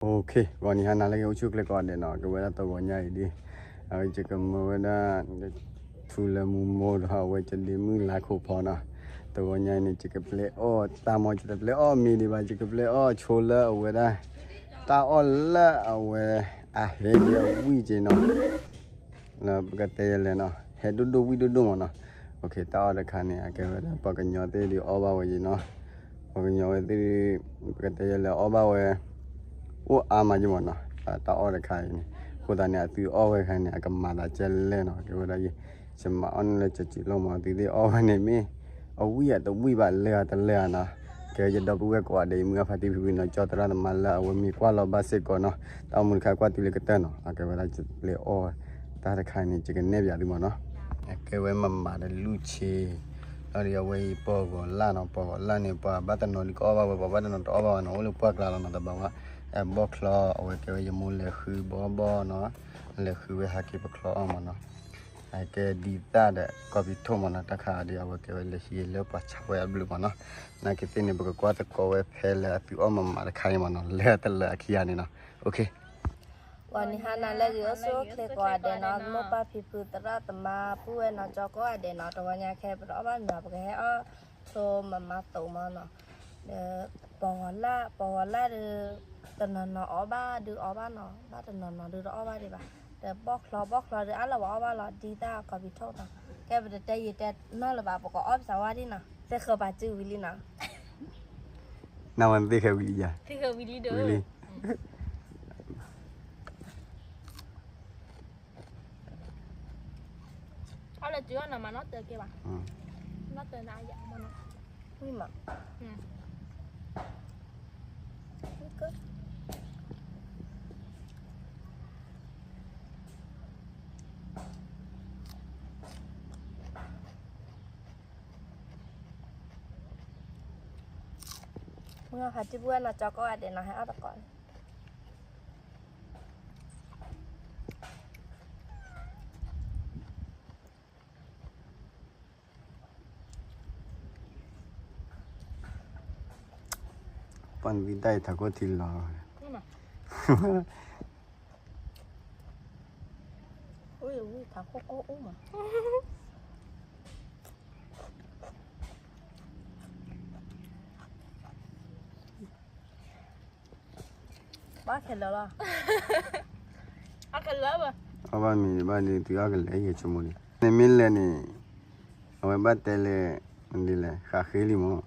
OK, ဂီၤနံၤဟါနၤလၢအဂ့ၤ အိၣ်ဆူၣ်အိၣ်ချ့ကိးဂၤဒဲးနီၤ, ကဝဲဒၣ်တဂီၤညါအံၤဒ် အဝဲယကမၢဝဲဒၣ် ထူလၢမူမိၢ်ဒီးအဝဲယဒ့မုၣ်လါခိၣ်ဖီနီၤ, တဂီၤညါအံၤန့ၣ် ယကပျဲအီၣ်တၢ်မီၤ ယတပျဲအီၣ်မ့ၤဒံးဘၣ် ယကပျဲအီၣ်ဆိလၢအဝဲဒၣ် တၢ်အီၣ်လၢအဝဲ အဟဲဒံးအဝံၣ်က့ၤနီၤ လၢပကတဲယဲလဲၣ်နီၤ ဟဲဒိၣ်ဒိၣ်ဝံၣ်ဒိၣ်ဒိၣ်မးနီၤ, OK တၢ်အီၣ်တခါန့ၣ် အကဲဝဲဒၣ်ပှၤကညီသ့ၣ်ဒုးအီၣ်ဘၣ်ဝဲယံၤနီၤ, ပှၤကညီဝဲသ့ၣ် ပကတဲယဲလဲၣ်အီၣ်ဘၣ်ဝဲ အိၣ်အါမးယံၤမးနီၤ, တၢ်အီၣ်တခါအံၤန့ၣ် အဃိသတးန့ၣ် အသုအီၣ်ဝဲတခါန့ၣ် အကမၤသးကဲလဲၣ်နီၤ, ကဲဝဲဒၣ်ယ ယမၤအီၣ်န့ၢ်လၢကစူၤလီၤမး သုသ့ၣ်အီၣ်ဝဲန့ၣ်မ့ၢ် အဝံၣ်အတဝံၣ်ဘၣ်လၢအတလၢအနီၤ, ကဲယဒီပုၢ်ဝဲၢ်ကိးဂၤဒဲးအံၤ မုၢ်ဂၢ်ဖါတံၢ်ဖံဖုနီၤ ကၠီသရၣ်သမါလၢအဝဲမ့ၢ်ကွၢ်လီၤဘၣ်စ့ၢ်ကီးနီၤ, တၢ်အိၣ်မူတခါကွၢ်တုၤလၢကတၢၢ်နီၤ, အကဲဝဲဒၣ်ယပျဲအီၣ် တၢ်တခါန့ၣ် ယကနဲၣ်ပၠးသုမးနီၤ, အကဲဝဲမၤမၤတလူၢ်ဆ့ လီၤဒီးအဝဲအံၤပီၢ်ဂီၤလၢ်နီၤ, ပီၢ်ဂီၤလၢ်န့ၣ် ပှၤဘၣ်တနီၤဒုးကအီၣ်ဘၣ်ဝဲ ပှၤဘၣ်တနီၤတအီၣ်ဘၣ်ဝဲနီၤ, အိၣ်လၢပှၢ်ကျါလီၤနီၤ, တဘၣ်ဝဲ ဘီၣ်ချီ အဝဲကဲဝဲယမိၢ်လဲၤဃုဘီဘီနီၤ, လဲၤဃုဝဲဟးက့ၤပချီအီၣ်မးနီၤ, အကဲဒ်သၣ်ဒီးကီၢ်ပံၤထိၣ်မးနီၤ, တၢ်ခါဒီး အဝဲကဲဝဲလဲၤဟံးလၢပှၤဆါဝဲအဘျုးမးနီၤ, နာ်က့သ့ၣ်န့ၣ် ပကကွၢ်သကိးဝဲဖဲလၢအသုအီၣ်မၤမၤတခါအံၤမးနီၤ, လၢတလၢအခံဂၤန့ၣ်နီၤ, OK ဂီၤနံၤဟါနၤလၢအဂ့ၤ အိၣ်ဆူၣ်အိၣ်ချ့ကိးဂၤဒဲးနီၤ, မိၢ်ပၢ်ဖံဖုသရၣ်သမါပုၢ်ဝဲၢ်နီၤ ကၠီကိးဂၤဒဲးနီၤ, တဂီၤညါခဲ ပတအီၣ်ဘၣ်မ့ၤ ပကဟဲအီၣ်ဆိမၤမၤသိးမးနီၤ, ဒီးပီၢ်ဂီၤလၢ် ပီၢ်ဂီၤလၢ်ဒီး တနီၤနီၤအီၣ်ဘၣ်ဒုးအီၣ်ဘၣ်နီၤ, ဘၣ်တနီၤနီၤဒုးတအီၣ်ဘၣ်ဒံးဘၣ်, ဒီးဘီၣ်ချီ ဘီၣ်ချီဒုးအါလၢပှၤအီၣ်ဘၣ်လီၤ, ဒ်သၣ်ကီၢ်ပံၤထိၣ်နီၤ, ကဲပတတဲယတဲနီၢ်လၢၤဘၣ် ပကအီၣ်ပသးဝါဒ်နီၤ, သ့ၣ်ဃၢၤပာ်စုဝံၤလံနီၤ နဝဲသ့ၣ်ဃဲဝံၤလံယၤ, သ့ၣ်ဃဲဝံၤလံဒီး ဝံၤလံ အီၣ်လၢစုအီၣ်နီၤမး နီၢ်တၢၤကဲဘၣ်, နီၢ်တၢၤနၤယၤမးနီၤ, ဝံၤမး, ဝံၤက မုၢ်ဂၢ်ဖါတံၢ်ပုၢ်ဝဲၢ်နီၤ ကၠီကိးဂၤဒဲးနီၤ ဟဲအီၣ်သကိးန့ၣ် ပှၤနသံတၢ်အံၤထးခိၣ်ထံလီၤ, ထးခိၣ်ကအိၣ်မး ဘၣ်ခဲလၢာ်လီၤ, အီၣ်ခဲလၢာ်ဘၣ်, အီၣ်ဘၣ်မ့ၤဘၣ်ဒ်သုအီၣ်ကလဲာ်ယဲၢ်ဆိကမိၣ်န့ၣ်, နမ့ၢ်လဲၤန့ၣ်, အဝဲဘၣ်တဲလဲၣ်, ဒ်လဲၣ် ဃးဃ့လံမး,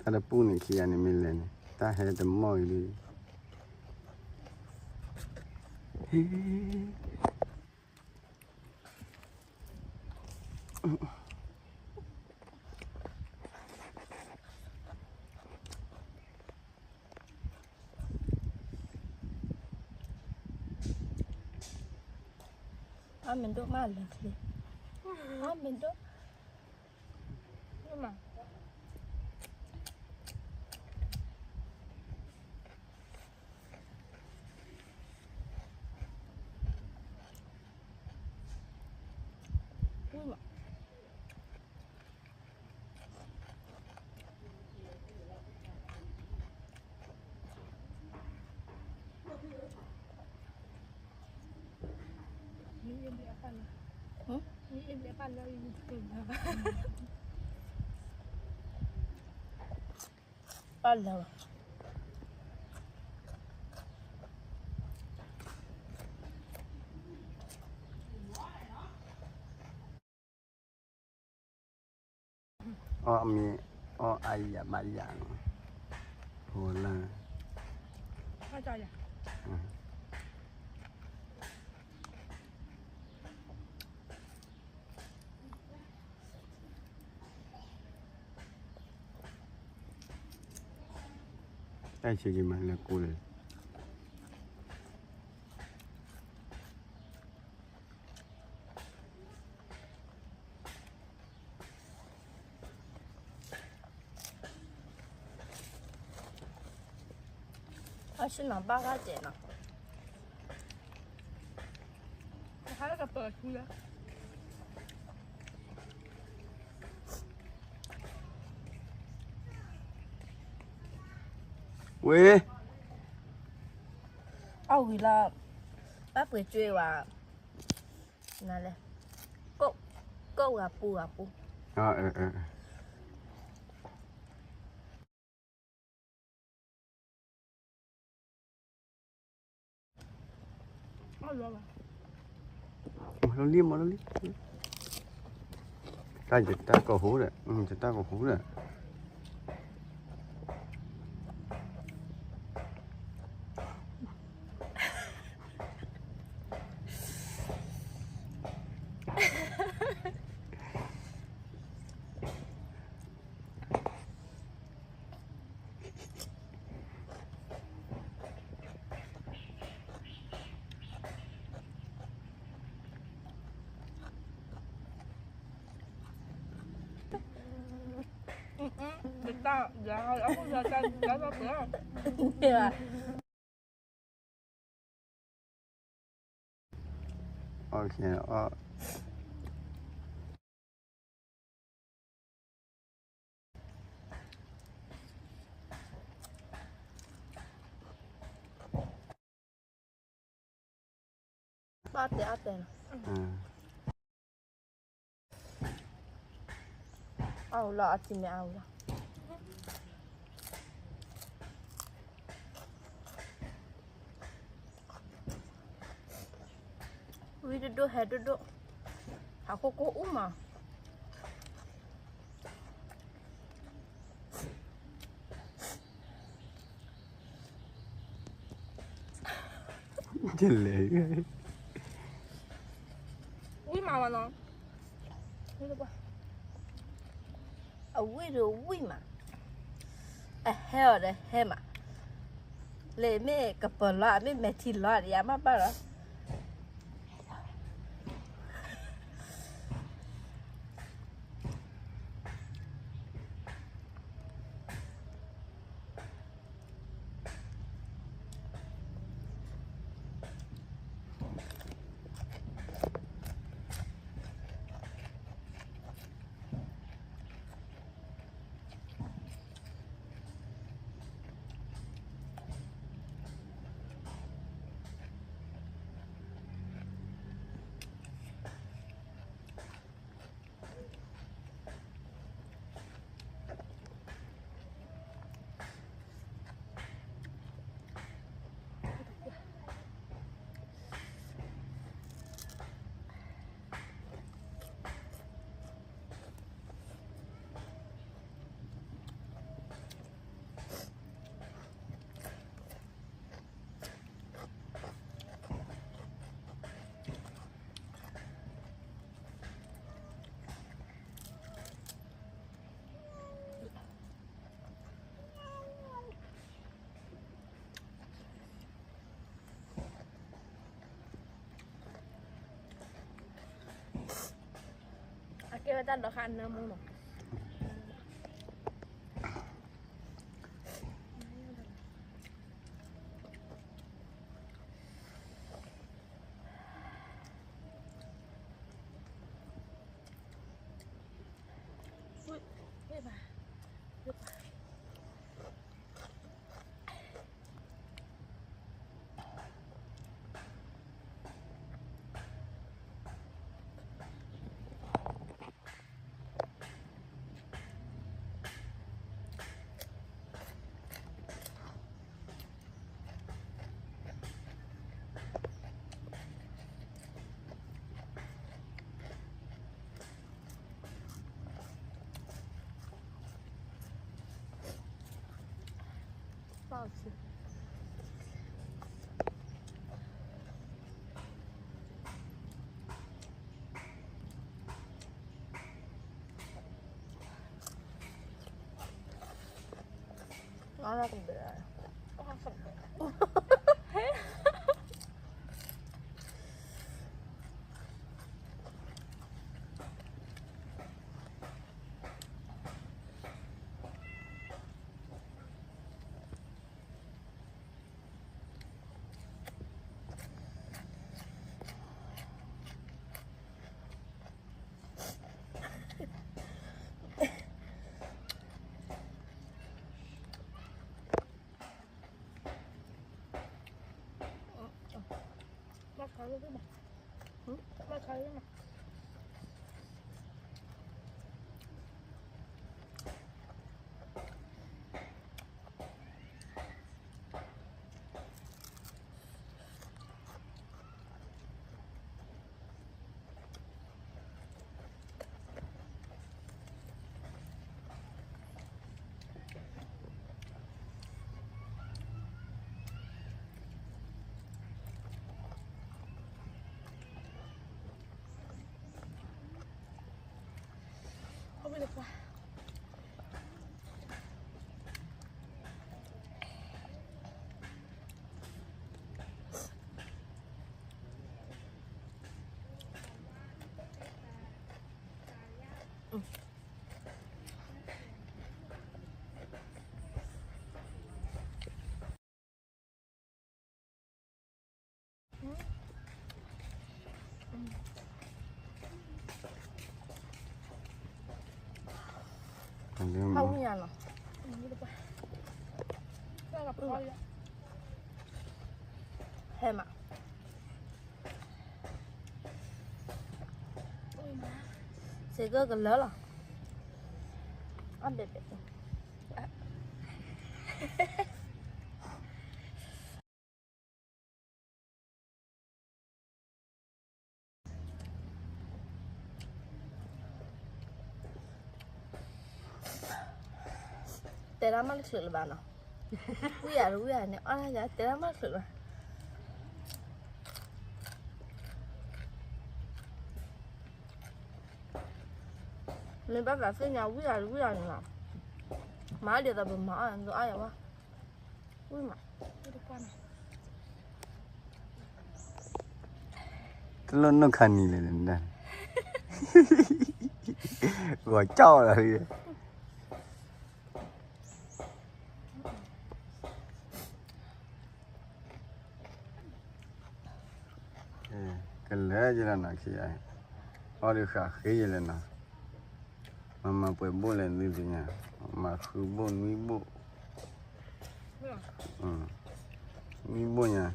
တၢ်တပူၤန့ၣ်ခံဂၤန့ၣ်မ့ၢ်လဲၤန့ၣ် တၢ်ဟဲတမီၢ်အံၤလံ, ဟ့ အီၣ်မ့ၤဒိၣ်မးလၢာ်ချ့, အီၣ်မ့ၤဒိၣ်, မး ပၢ်လၢာ်, အီၣ်မ့ၤ, အီၣ်အါယၤဘၣ်ယၤန့ၣ်, ဟိလၢ တၢ်ဆံးက့ၤမၤလၢကိးလၢ အဆ့ၣ်နီၤဘၣ်ဂၢ်စဲးနီၤ, ဟါလၢကပၢၤထူလၢ ဝ့ၢ်, အဝံၤလီၤ, ဘၣ်ပှ့ၤကွ့ဝဲ, နလဲၣ်, ကိးဂၤပူၤဂၤပူၤ, မၤလီၤလံ မၤလီၤလံ, တၢ်ယတၢ်ကဟူဒီး, ယတၢ်ကဟူဒီး ဘၣ်တဲအတဲလီၤ, အဝဲလီၤ အထံမဲအဝဲလီၤ. ဝံတဒိၣ်ဟဲတဒိၣ်, ဟးဃိကိၣ်အူမး. ယလဲၤ, ဝံမးဝဲနီၤ, အဝံတဝံမး, အဟဲအီၤဒီးဟဲမး, လၢမ့ၢ်ကပၢၤလီၤ မ့ၢ်မဲာ်ထံလီၤဒီး ယမ့ၢ်ဘၣ်လီၤ. အကဲဝဲတၢ်ဒီးဃာ်နၢမူနီၤ. ဟးဝံၣ်ယၤလီၤ. ဟဲမး, စ့ၢ်ကီးကလၢလီၤ. အဘဲဘဲ တဲဒၣ်မးတချုးလၢၤဘၣ်နီၤ, ဝံၣ်ယၤတဝံၣ်ယၤန့ၣ် အီၣ်ယၤတဲဒၣ်မးတချုးလၢၤဘၣ်. မ့ၢ်ဘၣ်သးသ့ၣ်ညါဝံၣ်ယၤတဝံၣ်ယၤန့ၣ်လီၤ, မၤဒ်သိးပမၤအီၣ်န့ၣ် အီၣ်ယၤဝဲ, ဝံၣ်မး တလိၣ်နီၢ်ခါနံၤလဲၣ်, ဂီၤကၠီလီၤ. ကလၢယလၢနီၤခံ, အီၣ်ဒုးဃာ်ဃ့ယလဲၣ်နီၤ, မၤမၤပှဲၤဘိၣ်လဲၣ်သုသ့ၣ်ညါ, မၤဃုဘိၣ်နွံဘိၣ်, နွံဘိၣ်ညါ.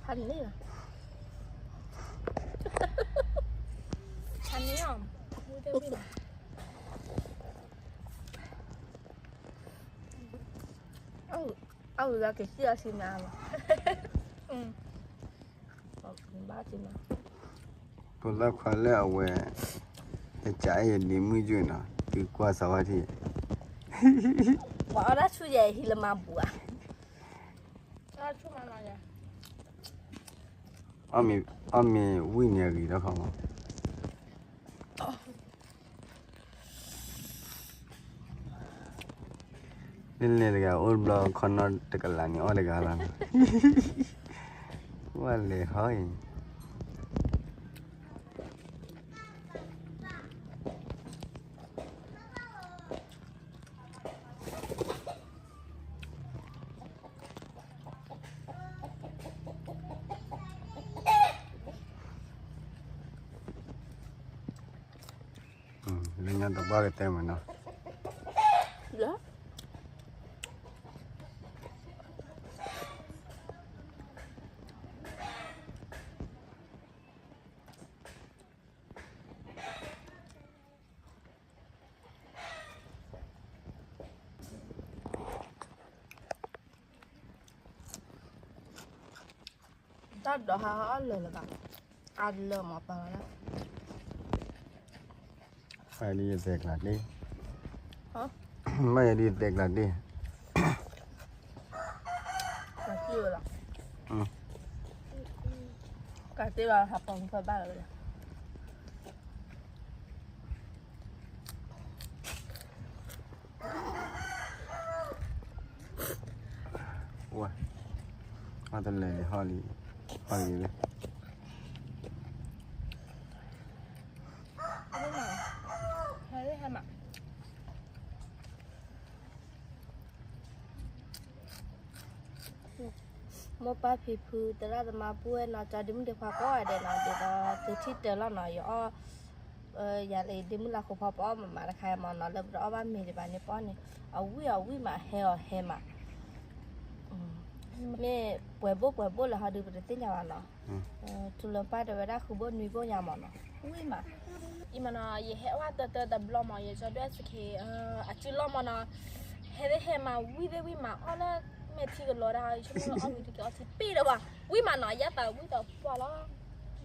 ဖးန့ၣ်လီၤ, ဖးန့ၣ်လီၤ, အဝဲကစံၣ်အီၤဆံမးလီၤ, ဘၣ်ဆံမး. ဖိသၣ်ခွါလၢအဝဲ တကးအဲၣ်ယဒ့မုၣ်ယုၢ်နီၤ သုကွၢ်စးဝါထံၣ်, ပှၤအီၣ်တၢ်ဆူၣ်ယဲၢ်ဟံးလၢမၤဘူၣ်ဧါ, အီၣ်မ့ၢ်ဝံၣ်န့ၣ်အဂ့ၤလီၤခီမး. လၢလဲၤတဂၤအိၣ်တဘျီခီနီၢ်တကလးန့ၣ်အီၣ်တဂၤလီၤ, ဝဲလဲၤဟီအံၤ. လၢညါတဘၣ်ကတဲမးနီၤ, တၢ်ဒိးဟးအီၣ်လၢာ်လၢၤဘၣ်, အါလၢာ်မးပာ်လီၤ, ဘၣ်ယဒ်ယသဲးကျါတ့ၢ်, ဘၣ်ယဒ်ယသဲးကျါတ့ၢ်, ကၢ်တ့ၢ်လီၤ, ကၢ်တ့ၢ်လီၤ ဟးပိာ်မုၣ်ဖဲဘၣ်လီၤ. ဝဲ, အတလဲၤဟီၣ်လံ, ဟီၣ်လံ, မိၢ်ပၢ်ဖံဖု သရၣ်သမါပုၢ်ဝဲၢ်နီၤ ကၠီဒ့မုၣ်ဒ့ခွါကိးဂၤဒဲးနီၤ ဒ်သိးသုထံၣ်တၢ်လီၤနီၤ ယအီၣ် ယၤလၢဒ့မုၣ်လၢဃိဖီပအီၣ်မးမးတခါမးနီၤ လၢပတအီၣ်ဘၣ်မ့ၤဒံးဘၣ်န့ၣ် ပအီၣ်န့ၣ် အဝံၣ်အဝံၣ်မး ဟဲအီၤဟဲမး မ့ၢ်ပှဲၤဘိၣ်ပှဲၤဘိၣ်လၢဟီဒုးပတသ့ၣ်ညါဘၣ်နီၤ ထူလၢပၢ်တဲဝဲဒၣ်ဃုဘိၣ်နွံဘိၣ်ညါမးနီၤ ဝံၣ်မး အံၤမးနီၤ ယဟဲဝဲတၢ်တၢ်တဘျီမး ယကၠီဒွဲၣ်စခ့ အစုလီၢ်မးနီၤ ဟဲသ့ၣ်ဟဲမး ဝံၣ်သ့ၣ်ဝံၣ်မး အီၣ်လၢမဲာ်ထံကလီၤဒၣ် ယဆိကမိၣ်လၢအီၣ်ဝံၣ်တက့ၢ် အီထံပ့ၢ်ဒီးဘၣ် ဝံၣ်မးနီၤ ယသးဝံၣ်ဒီးပှၢ်လီၤ မ့ၢ်ဧါ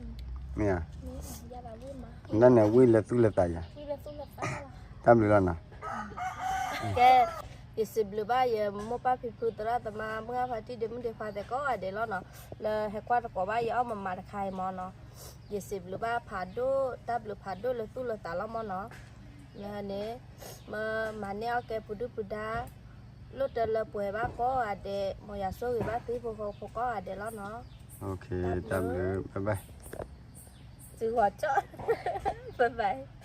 ယသးဝံၣ်မး လၢန့ၣ်ဝံၣ်လၢသူၣ်လၢသးယၤ ဝံၣ်လၢသူၣ်လၢသးလီၤ တၢ်ဘျုးလီၤနီၤ ကဲ ယစံးဘျုးဘၣ်ယမိၢ်ပၢ်ဖံဖုသရၣ်သမါ မုၢ်ဂၢ်ဖါတံၢ်ဒ့မုၣ်ဒ့ခွါသဲးကိးဂၤဒဲးလီၤနီၤ လၢဟဲကွၢ်သကိးဘၣ်ယအီၣ်မးမးတခါအံၤမးနီၤ ယစံးဘျုးဘၣ်ဖးဒိၣ် တၢ်ဘျုးဖးဒိၣ်လၢသူၣ်လၢသးလီၤမးနီၤ လၢန့ၣ် မၤန့ၢ်အီၣ်ကဲပူၤဒုၣ်ပူၤဒါ လိၣ်တၢ်လၢပှဲၤဘၣ်ကိးဂၤဒဲး မ်ယွၤဆိၣ်ဂ့ၤဘၣ်သုဖိဃီဖိကိးဂၤဒဲးလီၤနီၤ တၢ်ဘျုး ဘၣ်ဘၣ် သုဂီၤကၠီ bye bye